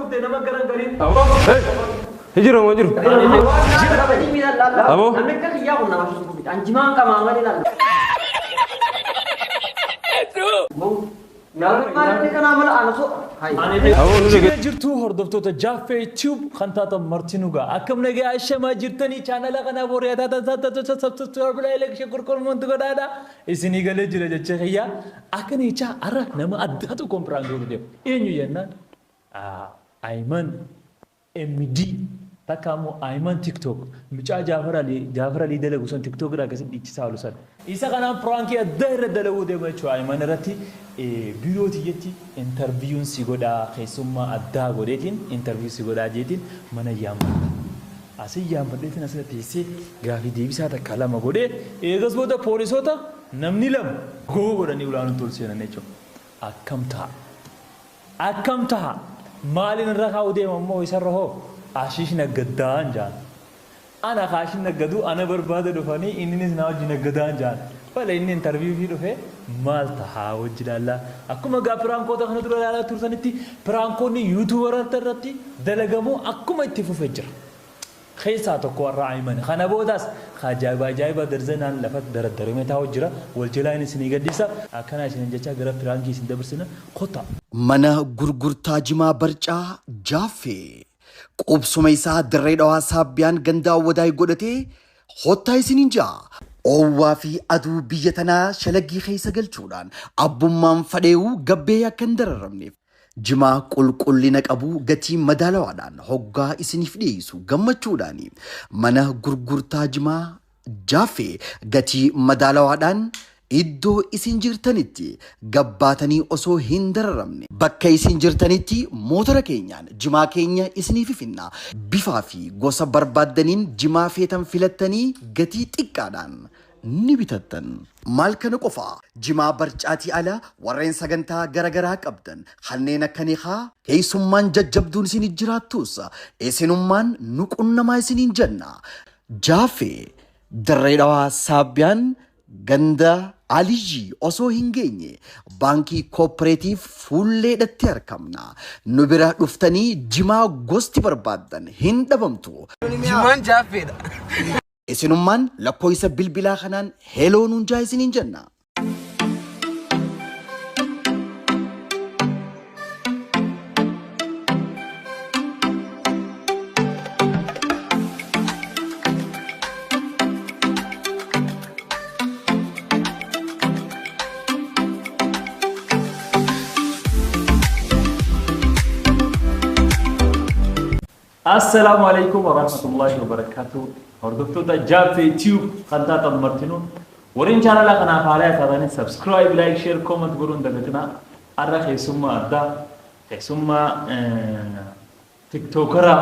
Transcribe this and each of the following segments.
dhufte nama garan gariin. Hijira moo jiru? Aboo. Namni akka kiyyaa kun nama suutu miti. Anjimaan qamaa malee laalla. Namni kanaa mala ana so. Aboo nu dhege. Jirtuu hordoftoota Jaaffee Tube kan taatan Martinugaa akkam nagaa ashamaa jirtanii chaanala kana booriyaa taatan taatan subscribe like share comment godhaadha isinii galee jira jecha kiyyaa akka neechaa har'a nama addaa tokkoon biraan ga'uu deemu eenyu jennaan Ayman MD takka ammoo Ayman TikTok mucaa Jaafar Ali Jaafar Ali dalagu san TikTok irraa akkasitti dhiichisaa oolu san isa kanaan piraankii addaa irra dalaguu deema jechuudha Ayman irratti biiroo tiyyatti interview'n si godhaa keessummaa addaa godheetiin interview si godhaa jeetiin mana yaammadha. Asii yaammadheetiin asirra teessee gaafii deebisaa takka lama godhee eegas booda poolisoota namni lama goo godhanii ulaanutti ol seenan jechuudha. Akkam ta'a? Akkam ta'a? Maaliin irra kaa'u deema immoo isarra hoo? Ashiish naggaddaan jaan. Ana kaashin naggaduu ana barbaada dhufanii inninis na wajji naggadaan jaan. Bala inni interview fi dhufe maal tahaa wajji ilaallaa. Akkuma gaa piraankoota kana dura ilaalaa turtanitti piraankoonni yuutuubaroota irratti dalagamuu akkuma itti fufee jira. Keessaa tokko warra Ayman. Kana boodaas ajaa'iba ajaa'iba darzanaan lafatti daraddaramee taa'u jira. Wal jalaa inni isinii gaddisa. Akkana isinin jechaa gara piraankii isin dabarsina kottaa. Mana gurgurtaa jimaa barcaa Jaaffee qubsuma isaa Dirree Dhawaa Saabbiyaan gandaa wadaay godhatee hottaa isiniin ja'a. Oowwaa fi aduu biyya tanaa shalaggii keessa galchuudhaan abbummaan fadhee'uu gabbee akka hin dararamneef jimaa qulqullina qabu gatii madaalawaadhaan hoggaa isiniif dhiyeessu gammachuudhaan mana gurgurtaa jimaa Jaaffee gatii madaalawaadhaan iddoo isin jirtanitti gabbaatanii osoo hin dararamne bakka isin jirtanitti mootora keenyaan jimaa keenya isiniif finna. Bifaa fi gosa barbaaddaniin jimaa feetan filattanii gatii xiqqaadhaan ni bitattan. Maal kana qofa jimaa barcaatii ala warreen sagantaa garaagaraa qabdan kanneen akka niqaa keessummaan jajjabduun isin jiraattus isinummaan nu qunnamaa isiniin jenna. Jaaffee Dirree Dhawaa Saabbiyaan ganda Aliyyi osoo hin geenye baankii kooppareetiif fuulleedhatti argamna. Nu bira dhuftanii jimaa gosti barbaaddan hin dhabamtu. Jimaan Jaaffeedha. Isinummaan lakkoofsa bilbilaa kanaan heloo nuun jaa isiniin jenna. Assalaamu alaikum warahmatullahi wabarakatuh. Hordoftoota Jaaffee Tube kan taatan martinuu warreen chaanala kanaaf haaraa taatanii subscribe, like, share, comment godhuun dagatinaa. Har'a keessummaa addaa keessummaa tiktookaraa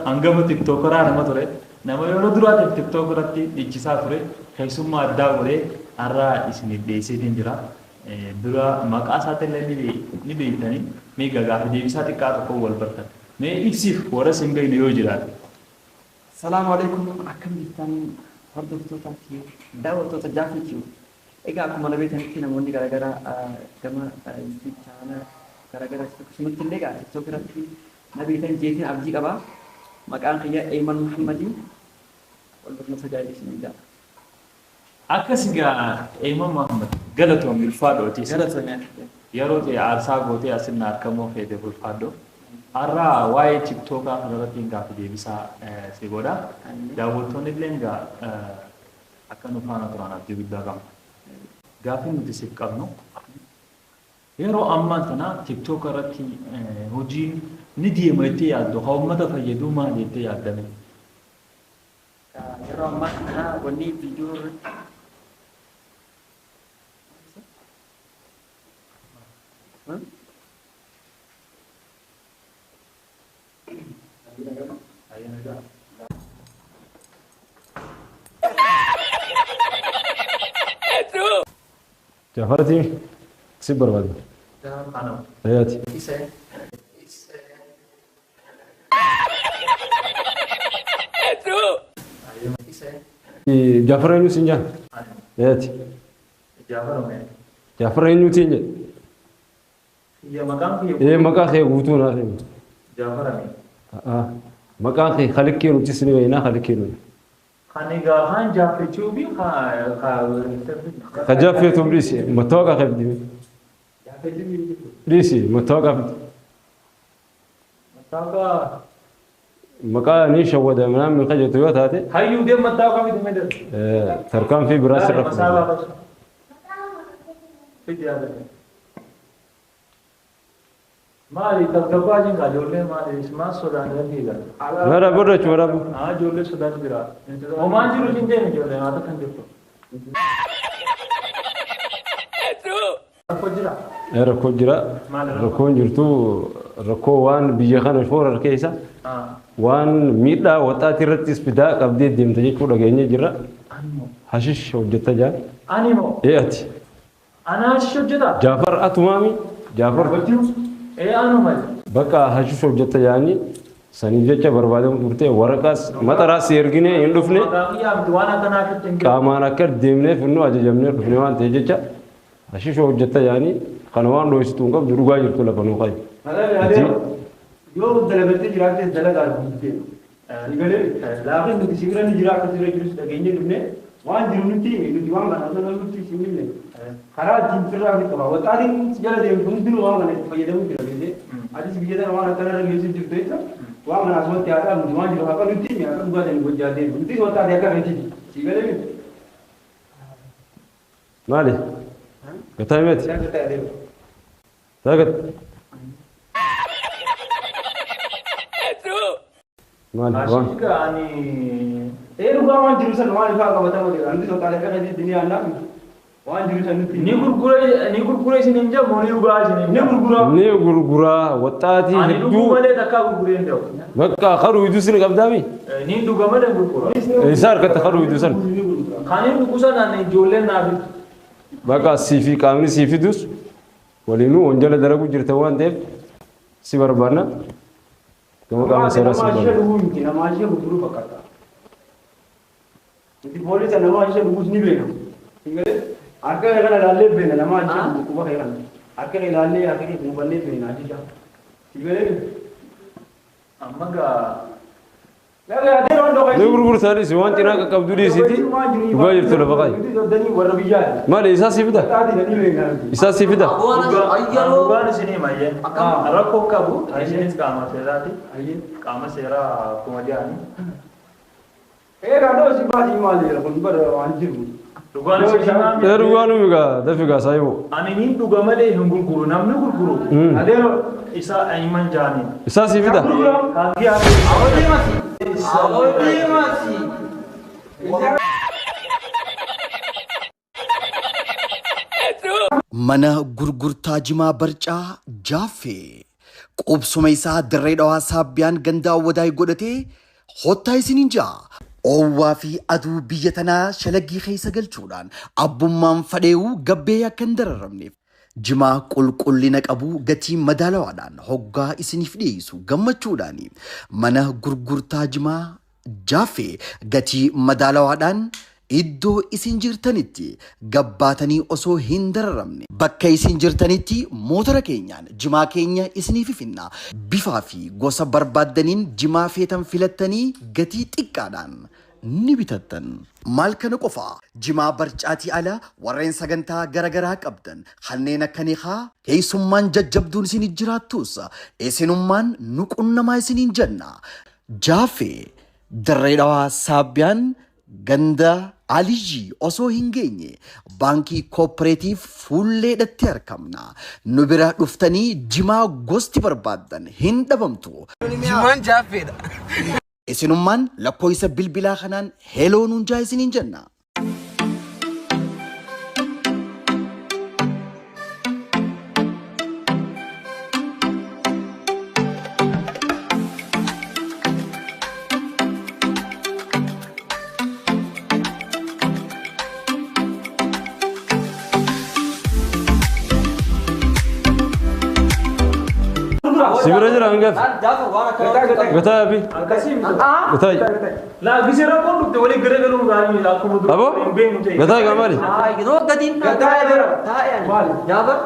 hangafa tiktookaraa nama ture nama yeroo duraatiif tiktook irratti dhiichisaa ture keessummaa addaa godhee har'a isiniif dhiyeesseetiin jira. Dura maqaa isaatti illee ni beektanii mee gaafa deebisaa xiqqaa tokko wal bartan. Mee ibsiif warra isin beekne yoo jiraate. Salaamu alaikum akkam jirtan hordoftootaa fi daawwattoota Jaaffee Tube. Egaa akkuma na beektanitti namoonni garaagaraa gama YouTube chaanala garaagaraa akkasumatti illee egaa TikTok irratti na beektan jeetiin abdii qaba. Maqaan kiyya Eeman Muhammadii wal barnoota gaarii isin jaa. Akkas egaa Eeman Muhammad galatoomii ulfaadhooti. Galatoomii. Yeroo ta'e aarsaa gootee asinna argamuu feete ulfaadhoo. Har'a waa'ee tiktookaa kanarratti gaafa deebisaa si godha. Daawwattoonni illee egaa akka nu faana turan abdii guddaa qabna. Gaafii nuti siif qabnu yeroo ammaa kana tiktook irratti hojiin ni deema jettee yaaddu haa uummata fayyaduu maal jettee yaaddame? Yeroo ammaa kana wanni viidiyoo irratti Jaafarati si barbaada. Ayaati. Jaafar eenyu siin jaan? Ayaati. Jaafar eenyuutiin jedhe? Kiyya maqaan kiyya. Ee maqaa kee guutuu naaf himi. Jaafar Amin. Maqaan kee kalikkee nuti isin beeknaa kalikkee nuti. Kan egaa kan Jaaffee Tube Ka Jaaffee Tube dhiisi mattaawoqaa kee fidi. Dhiisi mattaawoqaa fidi. Mattaawoqaa. Maqaa ni shawwada minaan kan jettu yoo taate. Hayyuu deem mattaawoqaa fidi mee. Tarkaanfii biraa sirra fudhata. Fidi yaadame. Maali tasgabbaa jinga ijoollee maali maal sodaan dandeega. Mara borrachu mara. Haa ijoollee sodaan jira. Homaan jiru hin deemu ijoollee haata kan jirtu. Rakkoo jira. Rakkoo jira. Rakkoon jirtu rakkoo waan biyya kana shoora keessa waan miidhaa waxaati irrattis fidaa qabdee deemta jechuu dhageenye jira. Hashish hojjeta jaa. Ani moo? Ee ati. Ana hashish hojjeta? Jaafar atumaami. Jaafar. Ee anuma. Bakka hashish hojjeta jaanii saniif jecha barbaadamu turte waraqaas maxaraas ergine hin dhufne. Qaamaan akka deemneef nu ajajamnee dhufne waan ta'e jecha hashish hojjeta jaanii kana waan dhoositu hin qabdu dhugaa jirtu lafa nuu qabi. Yoo dalagatee jiraattes dalagaa guuttee. Laafiin nuti si bira ni jira akka sirra jirus dhageenye dhufne waan jiru nuti nuti waan kana osoo nuti si himne karaa ittiin sirraa fi qaba. Waxaatiin jala deemtu hundinuu waan kana itti fayyadamuu jira beekee. Atis biyya tana waan akkana irra geessu jirtu jecha waan kana asumatti haa ta'an nuti waan jiru haqa nuti himi akka dhugaa ta'e hojjaa deemu. Nutis waxaatii akka feetiti. Si galee miti. Maali? Gataa himeeti? Taagat. Maali? Waan. Ani. Ee dhugaa waan jiru san waan ifaa qabatamu jira. Nuti waxaatii akka feetiti ni yaadna. Waan jiru san nuti. Ni gurgura isin hin jedhamu ni dhugaa isin hin jedhamu. Ni gurgura. Ni gurgura waxaatii Ani dhuguu malee takkaa gurguree hin ta'u. Bakka qaruu iduu sin qabdaami? Ni dhuga malee gurgura. Isaa harkatti qaruu iduu san. Kan inni dhugu san ani ijoolleen naaf. Bakka siifii qaamni siifidus waliinuu wanjala dalaguu jirta waan ta'eef si barbaanna. Gama qaama seeraa si Nama ishee barbaanna. dhuguu miti nama ishee gurguruu fakkaata. Nuti poolisa nama ishee dhuguus ni beekna. Harka kee kana ilaallee beekna nama ishee dhugu quba kee kana. Harka kee ilaallee harka kee hubannee beekna jecha. Sigalee Amma gaa. Ni gurgurtaa dhiisi waan cinaa qaqqabdu dhiisiiti dhugaa jirtu lafa qayi. Warra biyyaati. Maali isaa si fida? Isaa si fida? Dhugaan isin hima iyyeen. Rakkoo qabu isinis qaama seeraati. Qaama seeraa akkuma jedhani. Egaa dhoo si baasii maali jedha kun bara waan jiru. Dhugaan isin hima. Ee dhugaa nu migaa dafi gaa saayiboo. Ani ni dhuga malee hin gurguru namni gurguru. Adeero. Isa himan jaaniin. Isaa si fida? Kaangii haa. Mana gurgurtaa jimaa barcaa Jaaffee qubsuma isaa dirree dhawaa Saabbiyaan gandaa wadaay godhatee hottaa isiniin ja'a. Oowwaa fi aduu biyya tanaa shalaggii keessa galchuudhaan abbummaan fadheewu gabbee akka hin dararamneef jimaa qulqullina qabu gatii madaalawaadhaan hoggaa isiniif dhiyeessu gammachuudhaan mana gurgurtaa jimaa Jaaffee gatii madaalawaadhaan iddoo isin jirtanitti gabbaatanii osoo hin dararamne bakka isin jirtanitti motora keenyaan jimaa keenya isiniif finna bifaa fi gosa barbaaddaniin jimaa feetan filattanii gatii xiqqaadhaan ni bitattan. Maal kana qofa jimaa barcaatii ala warreen sagantaa garagaraa qabdan kanneen akka niqaa keessummaan jajjabduun isin jiraattus isinummaan nu qunnamaa isiniin jenna. Jaaffee dirree dhawaa Saabbiyaan ganda Aliyyi osoo hin geenye baankii kooperaatiif fuulleedhatti argamna. Nu bira dhuftanii jimaa gosti barbaaddan hin dhabamtu. Jimaan Jaaffeedha. Isinummaan lakkoofsa bilbilaa kanaan heloo nuun jaa isiniin jenna. Si bira jira hangaf. Gataa yaabi. Akkasii miti. Gataa. Laa gisee rakkoon dhufte walii garagaluun gaarii miti akkuma dura Aboo? hin beeknu ta'e. Gataa egaa maali? Gataa adeero. Maali? Jaafar.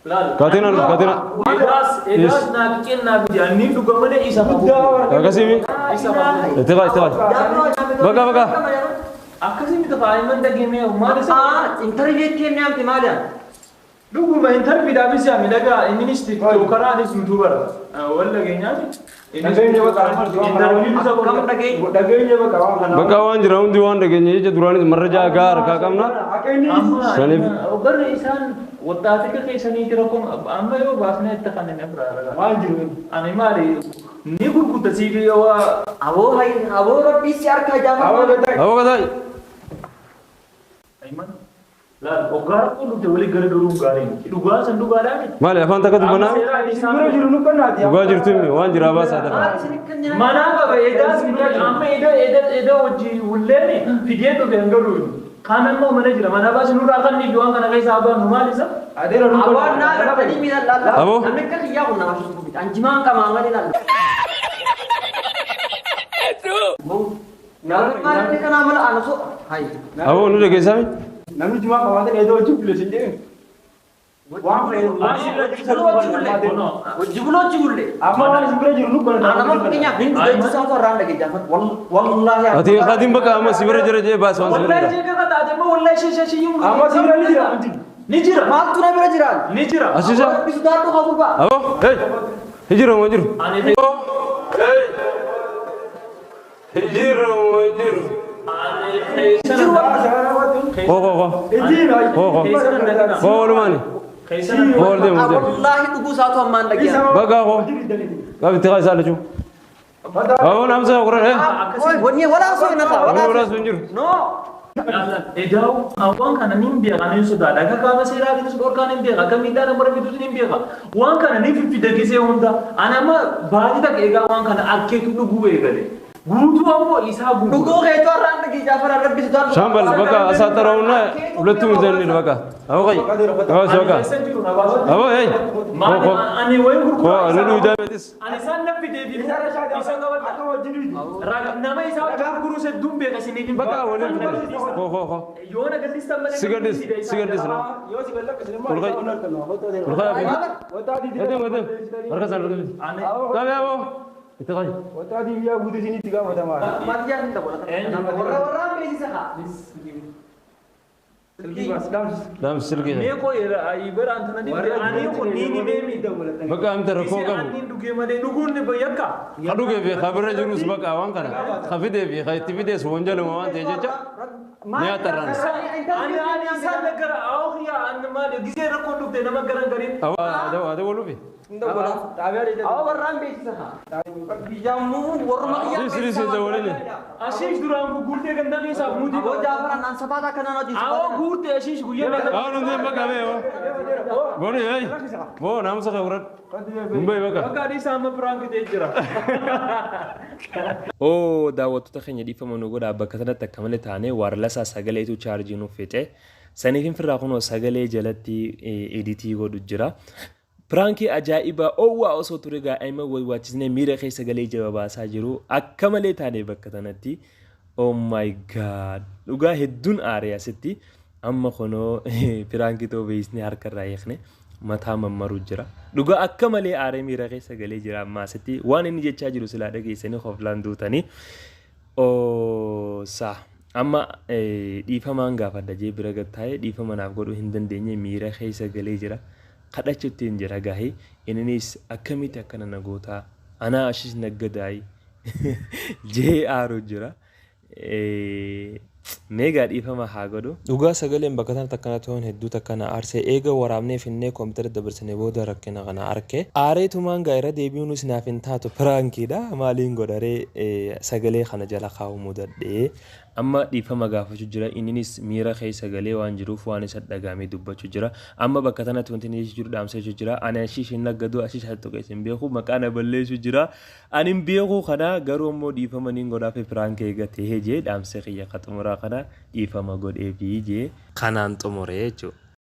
Katina katina. Edaas edaas naa kennaa fidi anni dhuga malee isa qabu. Akkasii Itti gaa itti gaa. Bakka bakka. Akkasii miti faayiman dhageenye maal isa. Interview kennee amti maali? Dhuguma interviidhaafis yaa miidhagaa inninis tiktookaraa anis yuutuubara. Wal dhageenyaati. Bakka waan jira hundi waan dhageenye jecha duraanis marrajaa gaa harkaa qabna. Saniif. Barri isaan waddaatika keessaniiti rakkoon amma yoo baasnee itti kan inni biraa. Maal jiru? Ani maali ni gurgurta siif yoo. Aboo hayi aboo rabbii si harkaa jaafa. Aboo gataa. Ayman. Laal hoggaa rakkoo dhufte walii gara duruun gaarii miti. Dhugaa san dhugaadhaa miti. Maali afaan takka dubbanaa? Dhugaa jirtu himi waan jiraa baasaa ta'a. Manaa qaba edaas amma eda eda eda hojii hulleeni fidee dhufe hanga dhufu. Kaan ammoo mana jira mana baasi nurraa kan inni waan kana keessa habaanu maal isa? Aboo naa gartanii miidhaan laalla. Aboo. Namni akka kiyyaa kun nama shushu miti. Anjimaan qamaa malee laalla. Namni kanaa mala ana so. Hayi. Aboo nu dhageessaa? Namni jimaa qabaatan eedoo hojii bulee sin jedhe. Waan fayyadu. Hojii bulee hojii bulee. Amma waan isin bira jiru nu kana. Nama fakkeenyaaf hin dhufe isaa osoo irraan dhagee jaafa. Wallaahi. Ati khadin bakka amma si bira jira jee baas waan si bira Wallahi jira. jee kaka taate amma wallahi shee shee shee Amma si bira ni jira. Ni jira. Maaltu na bira jiraan? Ni jira. Asisa. Rabbi sodaadhu haa gurbaa. Aboo hey. Hijira moo jiru? Ani Hey. Hijira moo jiru? Ko ko ko. Ko ko. Ko walumaani. Ko wal deemu deemu. Wallaahi dhuguu isaatu ammaan dhagee. Bakka ko. Qabi itti isaa lachuu. Aboo namsa qoran eh. Wanni walaa soo hin hafa. Aboo walaa soo hin jiru. No. Edaa waan kana nin beeka nin sodaadha. Akka qaama seeraatiinis dhorkaan hin beeka. Akka miidhaan nama rakkisuus hin beeka. Waan kana ni fiffida gisee hunda. Ani amma baatii takka eegaa waan kana akkeetu dhuguu eegale. Guutuu ammoo isaa guutuu. Dhuguu keetu irraan dhagee jaafara rabbi sodaadhu. Shambal bakka asaatarawna ሁለቱም ዘንድ ነው በቃ አቦ ቆይ አቦ በቃ አቦ hey Maali ani wayin ko gurguraa anu duudaa Ani isaan na fidee fi isa qabadha. Nama isaa wajjin gurguruu hedduun beeka isiniif hin በቃ ወለ ko ko ko Yoo na gaddistan malee sigadis sigadis ነው ቁልቀይ ቁልቀይ ወደም ወደም ወርቀሳን ወርቀስ ቀቢ አቦ itti Wattaati biyyaa guutuu isinitti gaafatamaa. Maal hin dabalata. Warra warraan beeksisa haa. ዳም ስልክ Mee koo bara antana dibde ani kun ni ni meemi. በቃ አንተ ረኮ ቀቡ Ani dhugee malee dhuguun ni yakka. kadhuge fi kabira jirus በቃ waan kana kafidee fi itti fidees wanjaluma waan ta'e jecha ni atarran Ani ani isaan nagara awhiya ani maali gisee rakkoon dhufte nama garan gariin. ada walufi Awwa warraan beeksisa haa. Biyyaamuu warruma biyyaa. Sis sis dawalini Ashiish duraan gurgurtee ganda keessaaf muti. Aboo jaafara naan safaata akkanaan hojii. Awwa guurte ashiish guyyaa meeqa. አሁን እንደ በቃ በይ ቦኒ hey ቦ ናምሰ ከውረድ ሙምበይ በቃ Bakka adiisaa amma piraank ta'ee jira. Oo daawwattoota keenya dhiifama nu godhaa bakka sanatti akka malee taanee waarlasaa sagaleetu chaarjii nuuf fixe. Saniif firraa kunoo sagalee jalatti editii godhu jira. Piraankii ajaa'ibaa oowwaa osoo ture gaa'ima waywaachisnee miira keessa galee jaba baasaa jiru akka malee taanee bakka sanatti. Oh my god dhugaa hedduun aaree asitti amma kunoo piraankii ta'uu beeksisnee harka irraa eegne mataa mammaruu jira. Dhugaa akka malee aaree miira keessa galee jira amma asitti waan inni jechaa jiru silaa dhageessanii hoflaan duutanii. Saa amma dhiifamaan gaafadha jee bira gattaa'ee dhiifama naaf godhuu hin dandeenye miira keessa galee jira. Kadhachuutti hin jira gaahee innis akkamitti akkana nagootaa anaa ashis naggadaayi jee aaru jira. Meegaa dhiifama haa godhu. Dhugaa sagaleen bakka sanatti akkana ta'uun hedduu takkana aarsee eega waraabnee finnee koompitara dabarsinee booda rakkina kana arke. Aareetumaan gaa irra deebi'uunis naaf hin taatu piraankiidha maaliin godharee sagalee kana jala kaa'uu mudadhee. Amma dhiifama gaafachuu jira inninis miira keessa galee waan jiruuf waan isa dhagaamee dubbachuu jira. Amma bakka sanatti wanti inni jiru dhaamsachuu jira. Ani ashiish hin naggadu ashiish haa tuqees hin beeku maqaa na balleessu jira. Ani hin beeku kana garuu immoo dhiifama niin godhaaf piraankii eegatee jee dhaamsee kiyya qaxumuraa kana dhiifama godhee fi jee kanaan xumure jechuudha.